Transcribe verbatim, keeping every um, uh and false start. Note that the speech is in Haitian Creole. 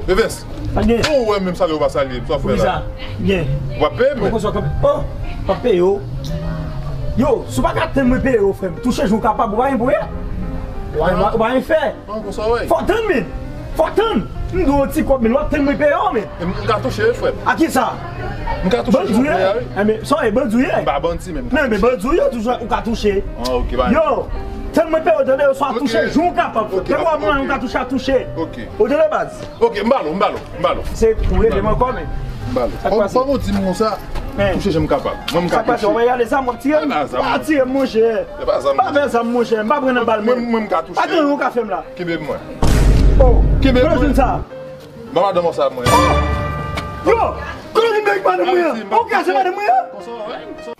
Evens, Pa gen. Ou wè menm salye ou pa salye, sa w fè la? Gen. W ap peye m? Ou konsa kòm. Oh, w ap peye yo. Yo, si w pa ka tann mwen peye yo, frè m, touche jan w kapab, ou pa gen pou ye. Ou pa gen fè. An, konsa w wè. Fò tann, men. Fò tann. M dwe yon ti kòb, men w ap tann mwen peye yo, men. M ka touche, frè m. A ki sa? M ka touche Bandi, jan w fè a, wi. Sa e bandi ye. M pa bandi, men m ka Non, men bandi ye, toujou ou ka touche. An, ok, ba. Yo, tann mwen peye yo, tande yo, swa Ok, touche jan w kapab. ok, Fè w ok. Ou ka touche a touche. Ok. Ou tande baz? Ok, m ba l, m ba l, m ba l. Se ou rele mwen kòm. M ba l. Sa k pase? Kòm ou di m konsa, Men. Touche jan m kapab. Mwen m ka Sa k pase? touche. Ou pa gade zam w ap tire m? Pa zam. Pa tire m, monchè. Se pa zam. Pa fè zam, monchè. M pa pran nan bal Mwen mwen. mwen m ka touche. Pa gen yon ka fè m la. Kenbe mwen. Oh. Kenbe Kote w mwen. jwenn sa? Ba madan mwen sa mwen. Yo! Kote w jwenn nèg madan mwen an? Ou kase madan mwen an? Konsa w wè.